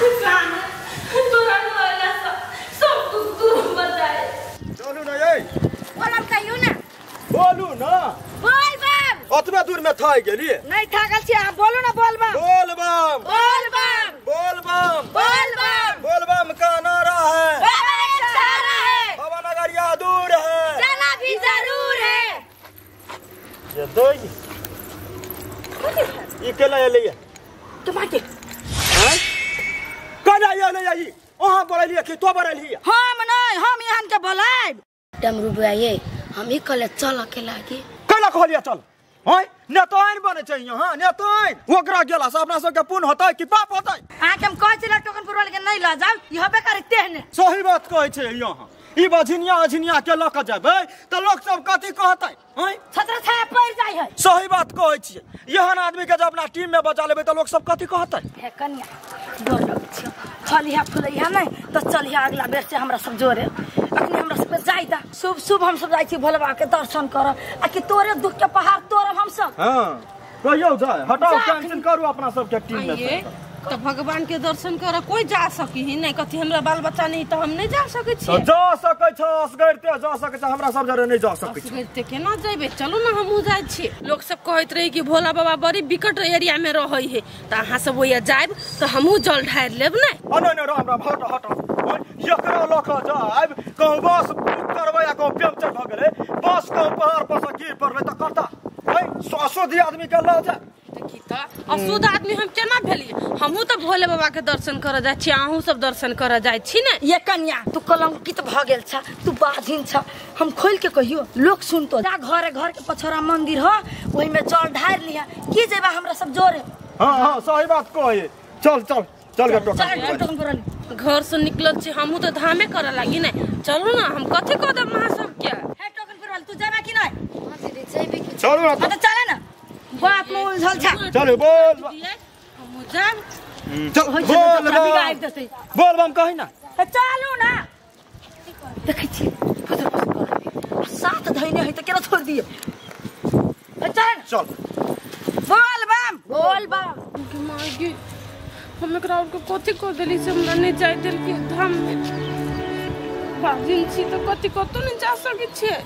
तोरा नहला सब दुख दूर बताए। चलू ना ये बोलम कहियो ना। बोलू ना। बोल बम। ओतबे दूर में थाक गेलिए। नहीं थाकल छी अहाँ, बोलू ना। बोल बम बोल बम बोल बम बोल बम बोल बम बोल बम का नारा है, बाबा एक सहारा है, बाबा नगरिया दूर है, जाना भी जरूर है। ये दई ई केला एलैया टमाटर हैं केला एलैया ई अहाँ बोललियै कि तो बोललियै? हम नहीं, हम यहाँ के बोलायब। डमरू बुआ ये हम ही कहले चल अकेला की केला कहलियै चल। हैं नेताइन बनै छै यहाँ नेताइन, ओकरा गेला से अपना सबके पुण्य होतै कि पाप होतै? अहाँ के हम कहै छी टोकन पुरवाल के नहीं ल जाउ, ई होबे करे तेहने। सही बात कहै छै यहाँ, ई बझिनिया अझिनिया के लऽ के जेबै तऽ लोक सब कथी कहतै? हैं छत्र छाया पड़ि जाइ है। सही बात कहै छियै, एहन आदमी के जब अपना टीम में बचा लेबै तऽ लोक सब कथी कहतै? हे कन्या डर लगै छै, फलिहा फुलैहा नहीं तऽ चलिहा अगला बेर से हमरा सब जोरे। अखनी हमरा सब जाय दा, शुभ शुभ हम सब जाइ छी भोला बाबा के दर्शन करब आ कि तोरे दुख के पहाड़ तोड़ब हम सब। हां कहियो जाय, हटाओ टेंशन करू अपना सब के टीम में। तो भगवान के दर्शन कर कोई जा सकी ही नहीं, कथी हमरा बाल बच्चा नहीं तो हम नहीं जा सके छी। जा सके छ असगरते जा सके छ, हमरा सब जरे नहीं जा सके छी। असगरते केना जेबे? चलू ना हमहू जाय छी। लोग सब कहैत रहे कि भोला बाबा बड़ी विकट एरिया में रहै है, त अहाँ सब ओया जायब त हमहू जल ढार लेब ने। अ नहीं नहीं राम राम हट हट, एकरा ल के जायब कहूं बस बुक करबै आ कहूं पंचर भ गेलै, बस कहूं पहाड़ पर से गिर पड़लै त करता अशुद्ध आदमी के ल जा। देखी त अशुद्ध आदमी हम केना भेलिए? हमहू त भोले बाबा के दर्शन कर जाय छी, अहूँ सब दर्शन कर जाय छी ने। ये कन्या तू कलंकित भ गेल छ, तू बाधिन छ, हम खोल के कहियो लोग सुनतो। जा घरे घर के पछोरा मंदिर ह, ओहि में जल ढार लिहा की जेबा हमरा सब जोरे। हां हां सही बात कहे, चल चल चल के टोकन घर से निकलल छी हमहू त धामे करे लागी ने। चलू ना हम कथी कह देब अहाँ सब के। हे टोकन पुरवाल तू जेबा कि नहीं? हां दीदी जेबे कि चलू ना। त चले ना, बात में उलझल छ। चल बोल हमहू जाब। चल बोल बोल बम कहि ना। चलू ना, देखै छी फुसर फुसर कर साथ धैने है त केना छोड़ दिए। चल ना चल बोल बम बोल बम। के मागी हम एकरा और के कथी कर देली से हमरा नहीं जाय देल के धाम में। बाजिन छी त कथी कतौ नहीं जा सकै छियै।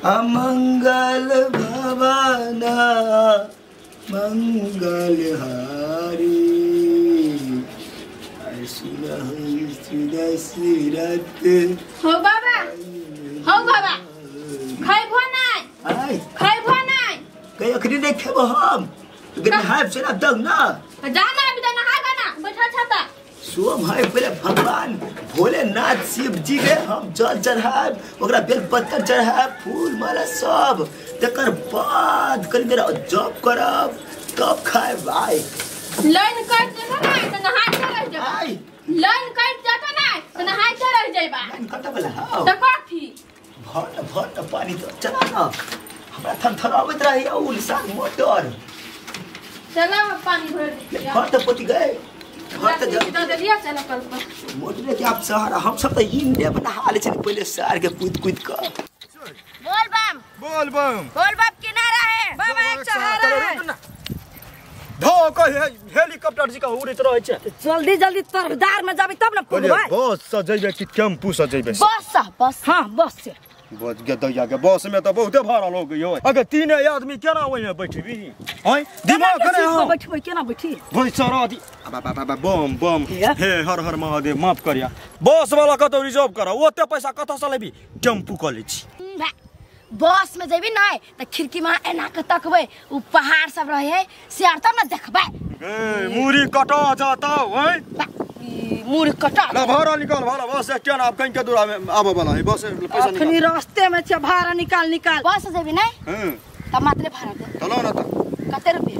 अमंगल भवना मंगल हारी सुरत। हो बाबा, हो बाबा, खैबो नै, खैबो नै। कहीं अखनी नहीं खेबो हम, नहायब से ना दग ना जाना अभी त नहाबा ना बैठल छ त। सोम है पहले भगवान भोलेनाथ शिव जी के हम जल चढ़ायब, ओकरा बेलपत्र चढ़ायब, फूल माला सब, तकर बाद कनी देर जप करब तब खायब। आय लाइन कट जेतो ना त नहाय के रह जेबा। लाइन कट जेतो ना त नहाय के रह जेबा। लाइन कटे वाला हां त कथी भर भर पानी तो चला ना, हमरा थरथराबैत रही उ निशान मोटर। चला पानी भर दिया घर त पति गए, घर त दे दिया। चला कल पर मोटरे के आप सहारा, हम सब त इंडिया में नहा ले छनी पहले सार के कूद कूद के। बोल बम बोल बम बोल बम किनारा है बाबा एक सहारा है। धो के हेलीकॉप्टर जी का उड़ैत रहै छै। जल्दी जल्दी तरफदार में जाबी तब न पुगबै। बस से जइबे कि टेम्पू से जइबे? बस बस हां बस से। बच गया दैया के बस में त बहुते भाड़ा लग गयो। अगर तीन आदमी केना ओइ में बैठबी? हैं दिमाग करे हां बैठबै केना बैठी? भाई सारा आदि बाबा बम बम हे हर हर महादेव माफ करिया। बस वाला कतौ रिजर्व कर, ओते पैसा कतौ से लेबी? टेम्पू क ले छी। बस में जेबी नहीं त खिड़की में एना के तकबै उ पहाड़ सब रहे से आर तब न देखबै। ए मुरी कटा जाता हैं मुरी कटा ना भाड़ा निकाल भाड़ा बस स्टैंड आप कहीं के दूर आबे वाला है बस पैसा निकाल। अखनी रास्ते में छ भाड़ा निकाल निकाल। बस से जेबी नहीं हां त मात्र भाड़ा दे। चलो ना त कते रुपया?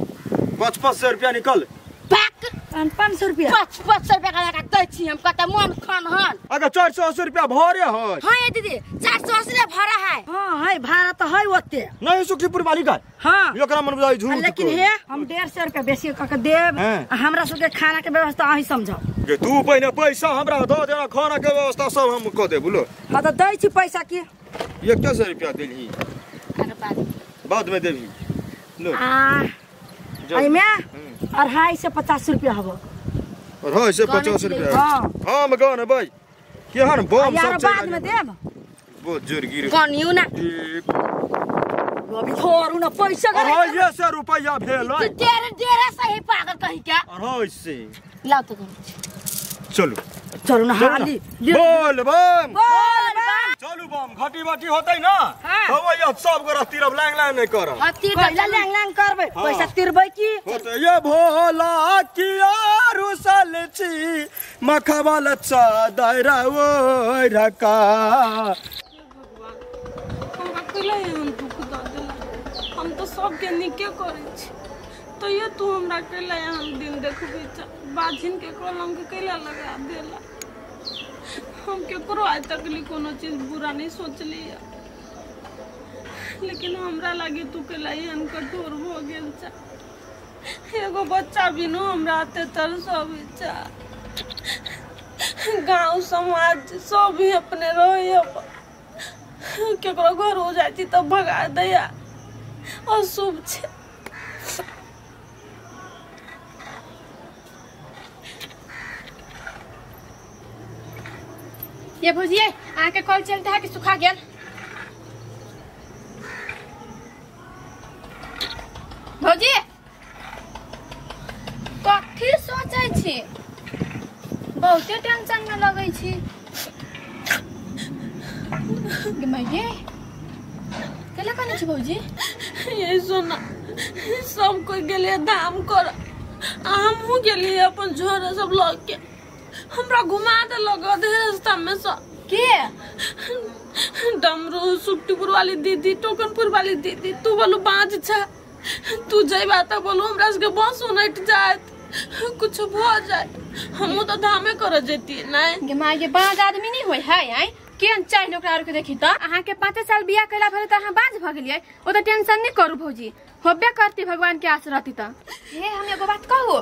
5500 रुपया निकाल। पैक 500 रुपया 5500 रुपया का दै छी हम कते मन खान हन। अगर 480 रुपया भाड़े है। हां ये दीदी 480 ले भाड़ा है। हां है भाड़ा त है ओते नहीं सुखीपुर वाली का। हां एकरा मन बुझाई झूठ। लेकिन हे हम 150 रुपया बेसी क के देब, हमरा सब के खाना के व्यवस्था अहीं समझाओ। के तू पहिने पैसा हमरा the देना, खाना के व्यवस्था सब हम क देब। बोलो हां त दै छी पैसा की 100 रुपया देलही अरे बाद बाद में देबही। लो आ एहिमे 250 रुपया हबो। 250 रुपया। हम गनबै केहन बम सब यार बाद में देब। बहुत जोर गिर गनियो ना अभी थोरू ना पैसा करे 250 रुपया भेल। तू तेरे डेरा सही पागल कहीं क्या 250 लाओ तो चलू चलू ना हाली बोल बम बोल बम चलू बम घटी बाटी होतै ना तो वही सब गोरा तीरब लांग लांग नहीं करब। हां तीर लांग लांग करबै पैसा तीरबै की होतै। ये भोला किया रुसल छी मखबल चादर ओ रका। हमरा कइला एहन दुख द देला। हम तो सबके नीके करै छी तैयो तू हमरा कैला एहन दिन देखबी। बाझिन के कलंक कैला लगा देला। हम केकरो आइ तक ली कोनो चीज बुरा नहीं सोचली, लेकिन हमरा लागे तू कैला एहन कठोर भ गेल छा। एगो बच्चा बिनु हमरा एते तरसबै छा। गाँव समाज सब भी अपने रहे, केकरो घर हो जाती तब भगा दैया। अशुभ छे। ये भौजी अहाँ कल चलते है कि सुखा गेल? भौजी कथी सोचै छी? बहुते टेंशन में लगै छी। गे केला कने छी भौजी? ये सोना सब कोई गेले धाम कर, हमहूँ गेलियै अपन झोरा सब लऽ के। हमरा घुमा देलक आधे रास्ता में से। के डमरू सुट्टीपुर वाली दीदी, टोकनपुर वाली दीदी, तू बोलू बाँझ छा, तू जइबा त बोलू हमरा सबके बस उनटि जायत, कुछ भ जायत। हमहूँ तो धामे कर जैतियै। नहीं गे माय गे बाँझ आदमी नहीं होय है। आइ केहन चाही ओकरा आर के देखी त अहाँ के 5 साल बियाह कैला भेल त अहाँ बाँझ भ गेलियै। ओ त टेंशन नहीं करू भौजी, होबे करती भगवान के आस रहती त। हे हम एगो बात कहू?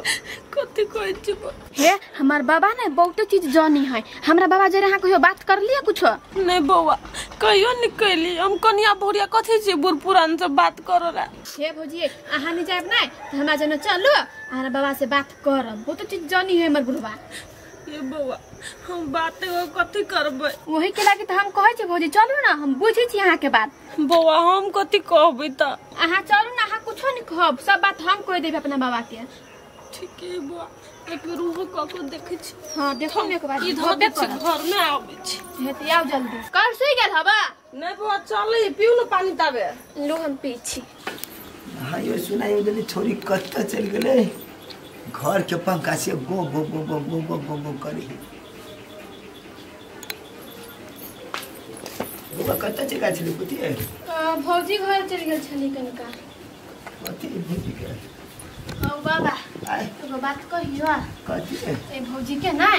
कथी कहै छी? हे हमार बाबा ने बहुते चीज जानी है। हमरा बाबा जरे अहाँ कहियो बात कर लिया कुछो? नहीं बौआ कहियो नहीं कैली। हम कनिया भोरिया कथी छी बूढ़ पुरान सब बात करला। हे भौजी अहाँ नहीं जायब नहीं त हमरा जने चलू अहाँ बाबा से बात करब। बहुते चीज जानी है हमर बुढ़वा। ये बौआ हम बात कथी करबै? वही के लागी त हम कहै छी भौजी चलू ना, हम बुझै छी अहाँ के बात। बौआ हम कथी कहबै त? अहाँ चलू ना, अहाँ कुछो नहीं कहब, सब बात हम कह देबै अपना बाबा के। ठीक है बौआ एक बेर उहो कह के देखै छी। हां देखो ने एक बार ई धो दै छी घर में आबै छी। हे त आउ जल्दी। कर सुई गेल हबा? नहीं बौआ चलै पीउ न पानी ताबे। लो हम पी छी। हां यो सुनायो देली छोरी कत्ता चल गेलै। घर के पंखा से गो गो गो गो गो गो गो गो करी। बौआ कत्ता चल गेल छलै पुतिए? भौजी घर चल गेल छली कनका। कथी भौजी के? हौ बाबा एगो बात कहियो। कथी? ए भौजी के नै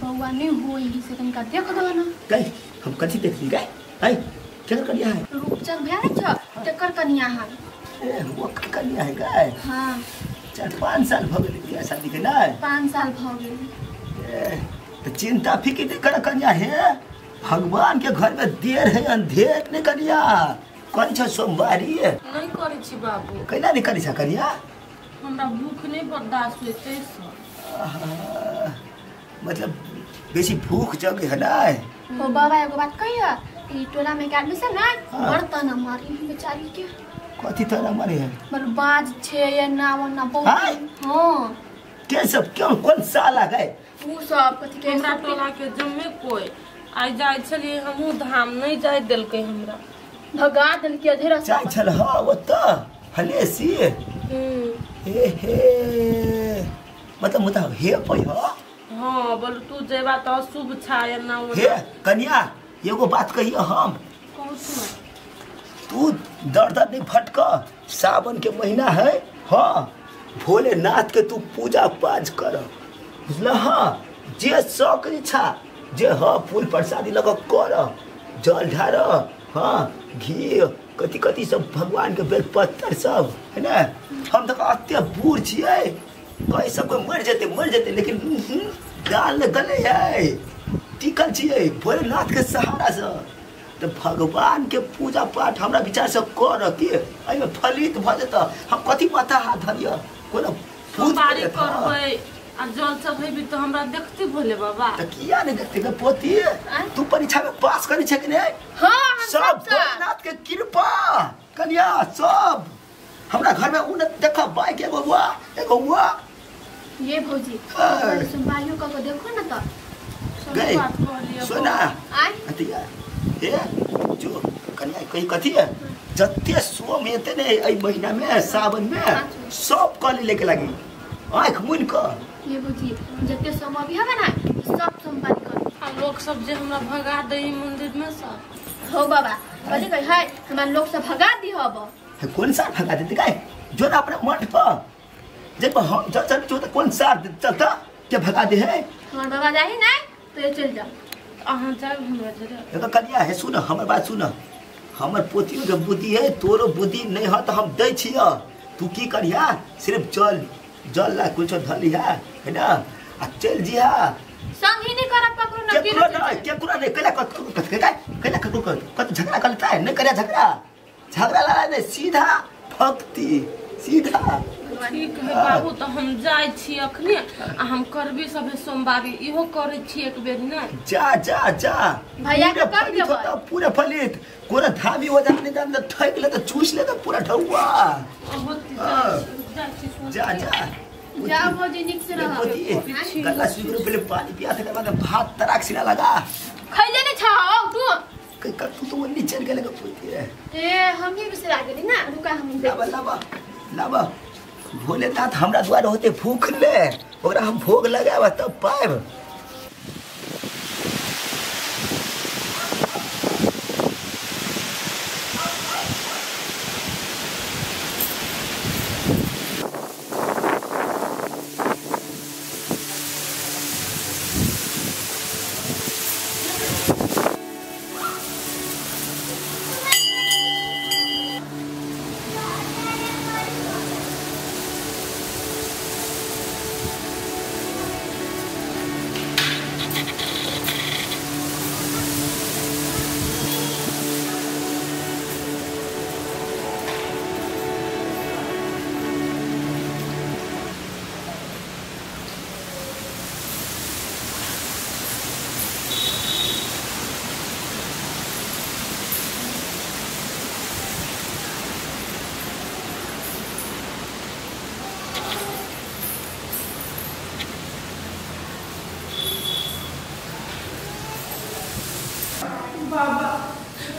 बौआ नहीं होई से कनका देख दो ना। गई हम कथी देखली गई? है केकर कनिया है? रूपचंद भैया नहीं छ तेकर कनिया है। ए वो कनिया है गई? हां 4-5 साल भ गेलै बियाह शादी के। नहीं 5 साल भ गेलै। ए त चिंता फिक्र नहीं कर कनिया है। भगवान के घर में देर है अंधेर नहीं कनिया। कौन छ सोमवारी नहीं करै छी बाबू। कैला नहीं करै छ कनिया? हमरा भूख नहीं बर्दाश्त होतै से। मतलब बेसी भूख जग है ना। ओ बाबा एगो बात कहियो, ई टोला में के आदमी सब ना बड़ तना मारी बेचारी के। कथी तना मारे है? मतलब बाज छे ये ना ओना बहुत। हां के सब क्यों कौन साला है उ सब कथी के? हमरा टोला के जम्मे कोई आइ जाय छलियै हमहूँ धाम नहीं जाय देलकै, हमरा भगा देलकै अधेरा। जाय छल हां ओत हलेसी। हे हे मतलब मतलब हे पई हो। हां बोल तू जेबा त अशुभ छा ना। हे कन्या एगो बात कहियो हम। कहू सुन तू दर दर नहीं फटक। सावन के महीना है हाँ, भोलेनाथ के तू पूजा पाठ कर बुझल। हाँ जे शौक इच्छा जे हाँ फूल प्रसादी लग कर जल ढार हाँ घी कथी कथी सब भगवान के बेलपत्तर सब है ना। हम तो अत्य बूढ़ छियै कहीं सब कोई मर जेते लेकिन दाल ने गले है टिकल छियै भोलेनाथ के सहारा से। तो भगवान के पूजा पाठ हमरा विचार से कर के एहिमे फलित भ जेतऽ। हम कथी माथा हाथ धरिय कोनो सोमवारी करबै आ जल चढ़ेबी तऽ हमरा देखती भोले बाबा। त किया नहीं देखते गे पोती? तू परीक्षा में पास करी छे कि नहीं? हां सब भोलेनाथ के कृपा कन्या सब हमरा घर में उन्नत देखा बाइक एगो हुआ एगो हुआ। ये भौजी सोमवारियों का को देखो ना तो गए सोना अतिया ए जो कन्या कहीं कथी है जत्ते सोम हेते ने एई महीना में सावन में सब कली लेके लागी आंख मुन क। ये भौजी जत्ते सोम अभी हवे ना सब सोमवारी कर आ लोग सब जे हमरा भगा देई मंदिर में सब। हो बाबा कथी कहि है हमरा लोग सब भगा दी हब। है कौन सा भगा देते काय जो ना अपना मठ पर जब हम चल चल जो तो कौन सा चलता के भगा दे है हमर बाबा जाही नहीं तो ये चल जा अहाँ जाब हमरा जरे। देखो कन्या है सुन हमर बात सुन हमर पोतियो के बुद्धि है तोरो बुद्धि नहीं है तो हम दै छिय तू की करिया सिर्फ जल जल ला कुछ धलिया है ना आ चल जिया संग ही नहीं करब ककरो ना केकरो ना केकरो नहीं कैला कत कैला ककरो कत झगड़ा करता है नहीं करिया झगड़ा झगड़ा लड़ा नहीं सीधा भक्ति सीधा। ठीक है बाबू तो हम जाय छी अखने आ हम करबी सब सोमवारी इहो करै छी एक बेर ना। जा जा जा भैया के कर देबै पूरा फलित कोरा धामी हो जात नहीं त ठैक ले त चूस ले त पूरा ढौआ। जा जा जा भौजी निक से रह गल्ला सुइरो पहले पानी पिया तकर बाद भात तराक सिरा लगा खैले नै छौ तू क तू तो ओन्नी चल गेले पोती ए हम ही बिसरा गेली ना रुका हम लाबा लाबा लाबा भोलेनाथ हमरा द्वार होते भूख ले ओकरा हम भोग लगाब तब पाएब। बाबा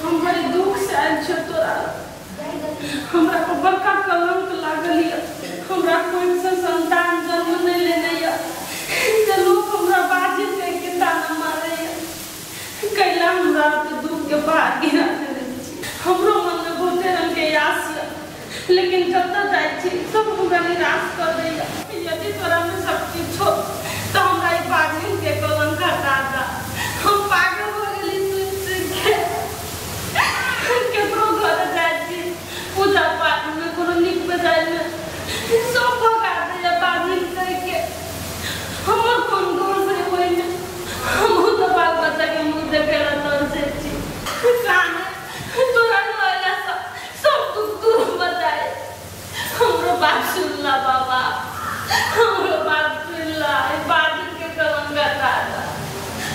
हम बड़े दुख से आयल छो तोरा हमरा को बड़का कलंक लागल ये हमरा कोई से संतान जन्म नहीं लेने ये जे लोग हमरा बाजी कह के ताना मारे ये कैला हमरा के दुख के पहाड़ गिरा देने छी। हमरो मन में बहुते रंग के आस ये लेकिन जतऽ जाइ छी सब हमरा निराश कर दैया। यदि तोरा में शक्ति छो तो हमरा ई बाजी के कलंक हटा दा। हम पागल हो गेली केकरो घर जाइ छी पूजा पाठ में कोनो नीक बेजाय में सब भगा दैया बाजिन कह के। हमर कोन दोष है ओहिमे हमहूँ तऽ बाल बच्चा के मुँह देखै लए तरसै छी। तोरा लयला सब दुख दूर बचाए हमरो बात सुनला बाबा हमरो बात सुनला बाजिन के कलंक हटा दा।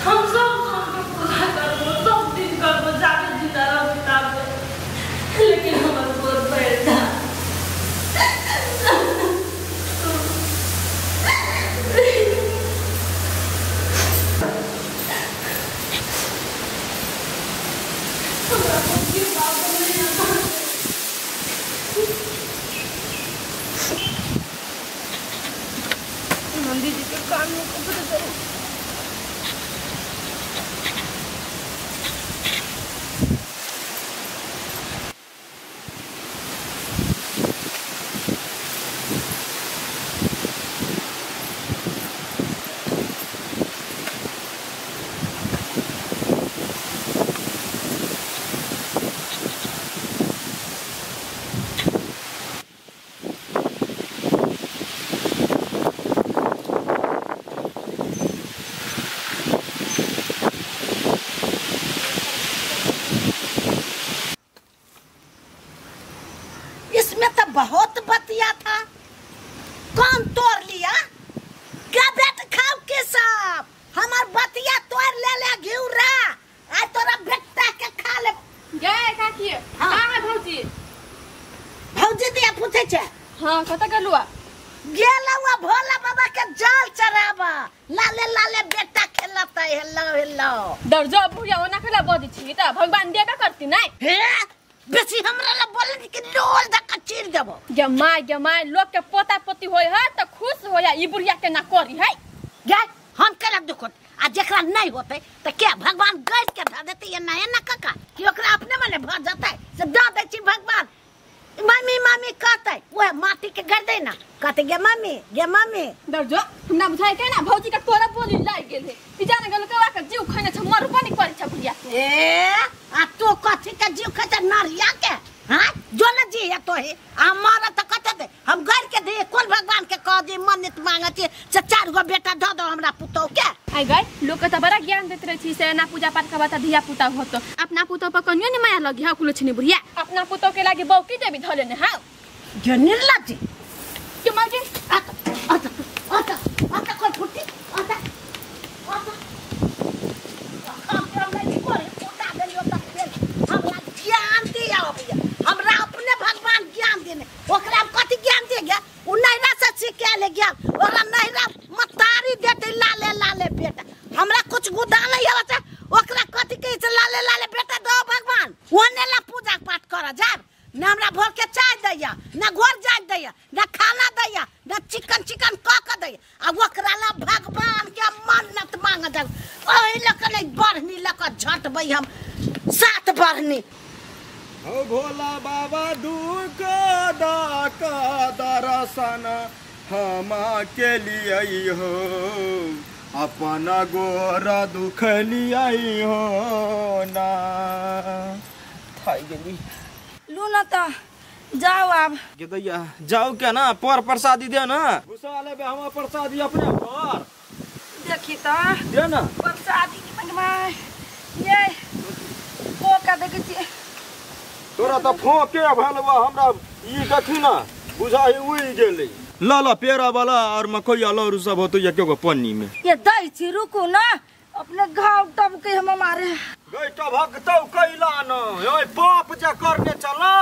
हम सब के पूजा करबो सब दिन करबो जाबे जिंदा रहबो ताबे लेकिन हमर गोद भरि जा। हमरा कोई बात नहीं आता। नंदी जी के कान में कपड़े दो। हां कत गेलुआ गेलुआ भोला बाबा के जल चढ़ावा लाले लाले बेटा खेलता हेलो हेलो डर जो बुढ़िया ओना खेला बदी छी त भगवान देबे करती नै हे बेसी हमरा ला बोलन कि लोल धक्का चीर देबो गे माय लोग के पोता पोती होय है त खुश हो जा ई बुढ़िया के ना करी है गे हम केना दुख आ जेकरा नहीं होते त के भगवान गैस के ध देते ये ना ना काका कि ओकरा अपने मने भ जतै से द दै छी भगवान मम्मी मम्मी कहते ओए माटी के कर दे ना कहते गे मम्मी डर जो हमरा बुझाय के ना भौजी के तोरा बोली लाग गेल हे ई जान गेल कवा के जीव खैने छ मरबो नि करै छ बुढ़िया ए आ तो कथि के जीव खै छ नरिया के हां जो न जी या तो हे आ मर त कते दे हम घर के दे कोन भगवान के कह दे मन्नत मांगे छी से चार गो बेटा द दो हमरा पुतौ के आई गई लोग के त बड़ा ज्ञान देत रहे छी से ना पूजा पाठ करबा त धिया पुता होतो अपना पुतौ पर कनियो ने माया लगी हा कुलो छिनी बुढ़िया अपना पुतौ के लागी बौकी देबी धले ने हां जो निर्लज के माजी आता आता आता आता कोन फुटी आता आता हम नहीं करे फुटा देलियो त फेर हमरा ज्ञान दिया भैया हमरा अपने भगवान ज्ञान देने ओकरा कथि ज्ञान दे गया उ नैरा से सीख ले ज्ञान ओकरा नैरा मतारी देते लाले लाले बेटा हमरा कुछ गुदा नहीं आवत ओकरा कथि कहै छै लाले लाले बेटा दो भगवान ओने ला पूजा पाठ कर जाब ना हमरा भोर के चाय दैया ना घर जाय दैया ना खाना दैया ना चिकन चिकन क क दैया आ ओकरा ला भगवान के मन्नत मांग जाब ओहि लक नहीं बढ़नी लक झटबै हम सात बढ़नी हो भोला बाबा दुख दाका दर्शन हमा के लिए हो अपना गोरा दुख लियाई हो ना थाई गेली लू न त जाओ अब के दैया जाओ के ना पर प्रसादी दे ना घुसा लेबे हम प्रसादी अपने घर देखी त दे ना प्रसादी की मंगवा ये पोका देखै छी तोरा त फोके भलवा हमरा ई देखी ना बुझाई उइ गेलै ला ला पेड़ा वाला और मकई आलू सब होतो एक गो पन्नी में ये दै छी रुकू ना अपने घाव टब के हम मारे गई टभक तो कैला न ओए पाप जा करने चला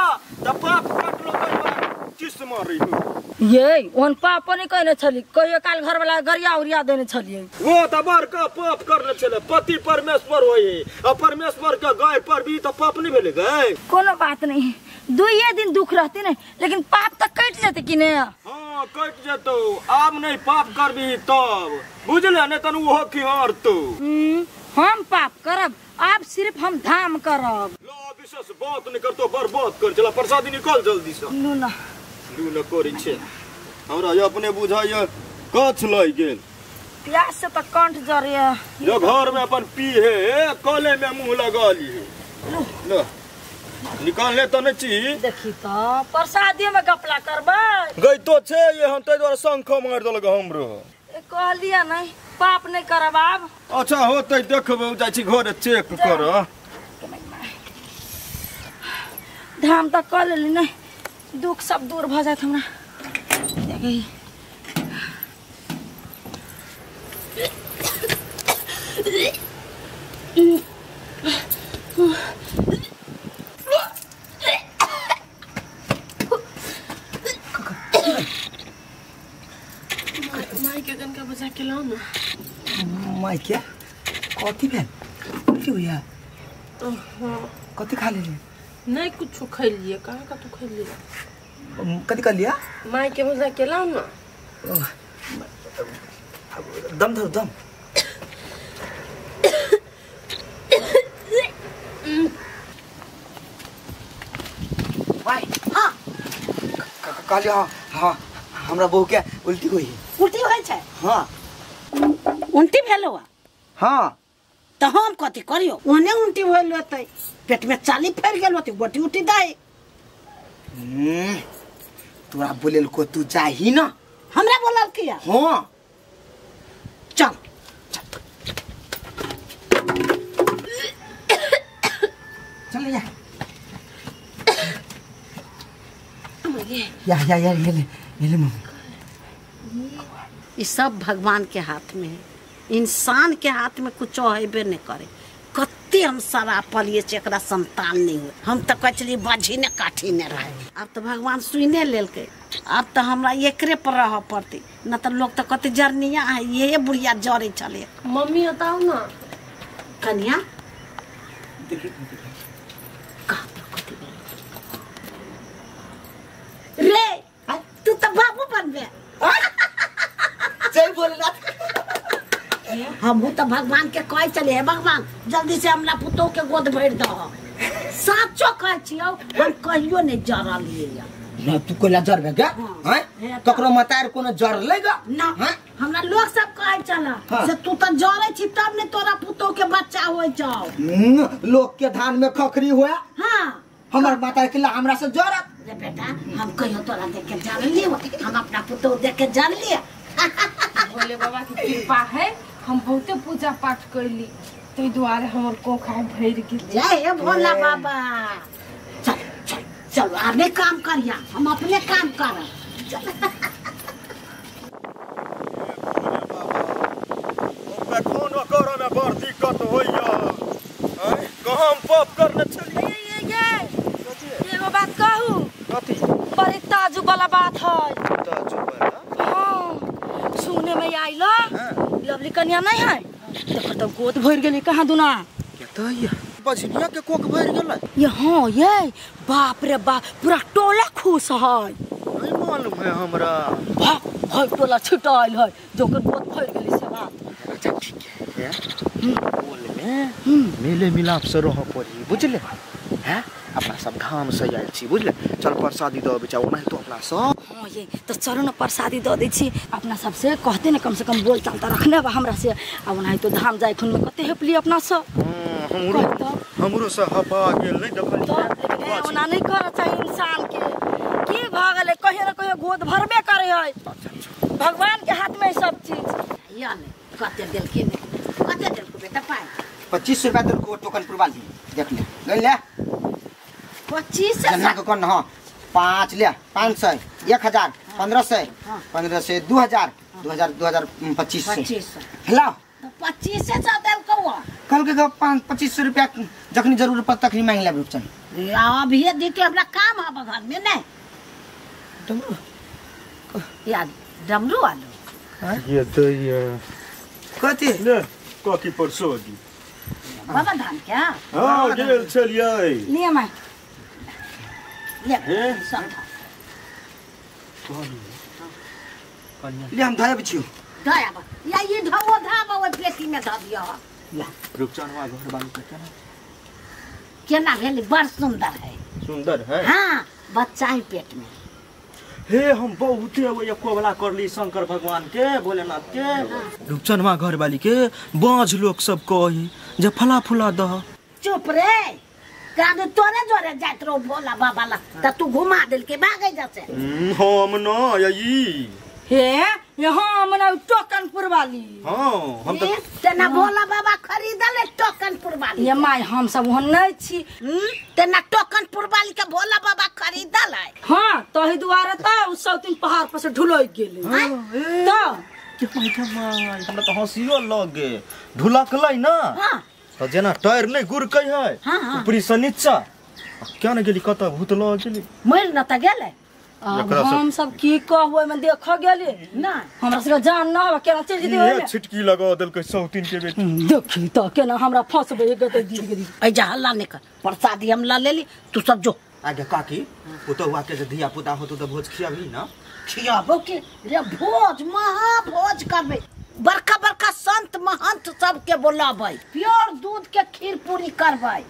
त पाप कटलो गई किस मारी हो ये ओन पाप नहीं कहने छली कहियो काल घर वाला गरिया उरिया देने छलिए वो त बड़का पाप करने छले पति परमेश्वर होई आ परमेश्वर के गाय पर भी त पाप नहीं भेले गए कोनो बात नहीं दुइये दिन दुख रहती ने लेकिन पाप त कट जेते कि ने हां कट जेतो आब नहीं पाप करबी तब बुझले ने तनु ओहो खिहार तू हम पाप करब आप सिर्फ हम धाम करब लो विशेष बात नहीं करतो बर्बाद कर चला प्रसादी निकाल जल्दी से लू ना लू न करी छे हमरा अपने बुझाइए कछ लग गेल प्यास से त कंठ जरे जो घर में अपन पी है कले में मुंह लगा ली लो निकाल ले त नहीं छी देखी त प्रसादी में गपला करबै गई तो छे ये हम तै द्वारा शंख मार देलक हमरो कहलिए नहीं पाप नहीं करब आब अच्छा होतै देखबै जाइ छी घर चेक कर धाम त क लेली नहीं दुख सब दूर भ जात हमरा देखी माई के गन का बजा के लाओ ना माई के कथी भेल की होया कथी खा लेली नहीं कुछ खैलिए कहाँ का तू खैलिए कथी कर लिया माई के बजा के लाओ ना दम धर दम भाई हां कहलियो हां हमरा बहू के उल्टी होई उल्टी होई छै हां उल्टी भेलो हां त हम कथी करियो ओने उल्टी होइल होतै पेट में चाली फैल गेल होतै गोटी उटी दाई तोरा बोलेल को तू जाही ना हमरा बोलल किया हां चल चल या या या या ये ले मम्मी ये सब भगवान के हाथ में है इंसान के हाथ में कुछ हेबे नहीं करे कते कते हम सराप पलिए से एकरा संतान नहीं हुए। हम तो कहै छलियै बाझी ने काठी ने रहे, आब तो भगवान सुने लेलकै। आब तो हमरा एकरे पर रह पड़तै, न तो लोग तो कते जरनिया है ये बुढ़िया जरे छले। मम्मी बताओ ना कन्या रे तू तो बाबू बनबे। जय भोलेनाथ। हमहू तो भगवान के कहै छलियै हे भगवान जल्दी से हमरा पुतोह के गोद भरि दह। साचो कहै छियौ हम कहियो नहीं जरलियै। ना तू कोला जरबे गा हैं ककरो मतार कोनो जरलै गा ना। हमरा लोग सब कहै छल से तू त जरै छी तब ने तोरा पुतोह के बच्चा होय छौ। लोग के धान में खखरी होया। हां हमर माता के हमरा से जरत। रे बेटा हम कहियो तोरा देख के जरलियै, हम अपना पुतोह देख के जरलियै। भोले बाबा के कृपा है हम बहुते पूजा पाठ कैली तै दुआरे हमर कोखा भरि गेल। जय हे भोला बाबा। चल चल चलो आने काम करिया हम अपने काम करब। कौन करे में बड़ दिक्कत होइया कहाँ हम पाप करने छलियै। एगो बात कहू कथी? बड़ी ताजुब वाला बात है। ताजुब वाला? हाँ सुने में आइल लवली कन्या नहीं है देखो तो गोद भर गेली कहाँ दुना बझनिया के कोख भर गेलै। ये हाँ ये बाप रे बाप पूरा टोला खुश है। नहीं मालूम है हमरा। बाप भर टोला छिटाइल है जो के गोद भर गेली से बात। अच्छा ठीक है बोल में मेले मिलाप से रह पड़ी बुझले हैं अपना सब धाम से आयल छी बुझले। चल प्रसादी दऽ बेचा ओनाहि तो अपना सब। हाँ ये तो चलो ना प्रसादी दऽ दै छी अपना सबसे कहते ना कम से कम बोल चाल त रखने बा हमरा से। आ ओनाहि तो धाम जाय खुन में कते हेपली अपना सब। हमरो हमरो से हपा गेल नहीं देखल तो लेकिन ओना नहीं कर चाही इंसान के की भ गेलै कहियो न कहियो गोद भरबे करे है। भगवान के हाथ में सब चीज। या ने कते देलखिन कते देलको बेटा पाइ 25 रुपया देलको टोकन पुरवाली देख ले गइल ले 25 जना के कोन। हां 5 ले 500 1000 1500 1500 2000 2000 2000 2500 हेलो तो 2500 देलको कल के 5 2500 रुपया जखनी जरूरत पड़त तखनी मांग लेब रुपचन। अभी देते हमरा काम है घर में नहीं डमरू यार डमरू आलू ये तो ये कथी ले कथी परसोदी बाबा धाम क्या। हां गेल छलियै ले my ले सब ले हम धोए छियो धोए या ये धो धाब ओइ पेटी में धऽ दियो। ला रुपचनवा घर बालू के केना केना भेल बड़ सुंदर है। सुंदर है हां बच्चा है पेट में। हे हम बहुते कोबला करली शंकर भगवान के भोलेनाथ के। रुपचनवा घर वाली के बाँझ लोग सब कही जे फला फुला दह। चुप रे कान तोरे जोरे जात रहो भोला बाबा ला त तू घुमा देल के भागे जासे। हम न यई हे यहाँ मना टोकनपुर वाली। हां हम त तेना भोला बाबा खरीदले टोकनपुर वाली। ये my हम सब ओहन नहीं छी तेना टोकनपुर वाली के भोला बाबा खरीदल है। हां तही दुआरे त उ सौतीन पहाड़ पर से ढुलक गेलै त के my हमरा त हंसियो लग गे ढुलकलै ना। हां त जेना टायर नहीं गुरकै है ऊपरी से नीचा क्या न गेली कत भूत लग गेली मर न त गेलै। अब हम सब की कहबै में देख गेली ना हमरा सब जान न हवा केना चलि जेतै ओइमे छिटकी लगा देलकै सौतीन के बेटी। देखी त केना हमरा फंसबै गते गिर गेली। ऐ जा हल्ला नहीं कर प्रसादी हम ल लेली तू सब जो आगे काकी पुतहुआ के जे धिया पुता होतो त भोज खियाबी ना। खियाबो के रे भोज महा भोज करबै बड़का बड़का संत महंत सबके बोलाबै प्योर दूध के खीर पूरी करबै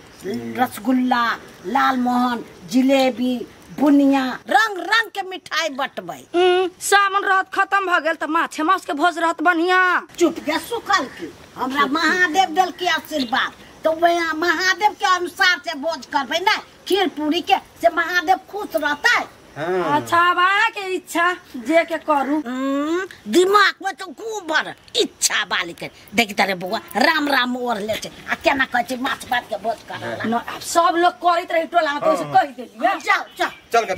रसगुल्ला लालमोहन जिलेबी बुनिया रंग रंग के मिठाई बटबै। सावन रहत खत्म भ गेल त माछे मांस के भोज रहत बढ़िया। चुप के सुखल की हमरा महादेव देल के आशीर्वाद तो वह महादेव के अनुसार से भोज करबै ना खीर पूरी के से महादेव खुश रहतै। अच्छा अब अहाँके इच्छा जे के करू। दिमाग में तो गोबर इच्छा बाली के देख तारे बउआ राम राम ओढ़ले छै आ केना कहै छै माछ भात के भोज करला न। अब सब लोग करैत रही टोला में तो से कहि देलियै। जाओ जाओ चल गे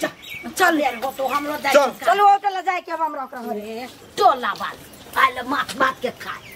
चल ले हो तो हमरो जाय चलो टोला जाय के अब हमरा ओकरा घरे टोला वाली आइल माछ भात के खाए।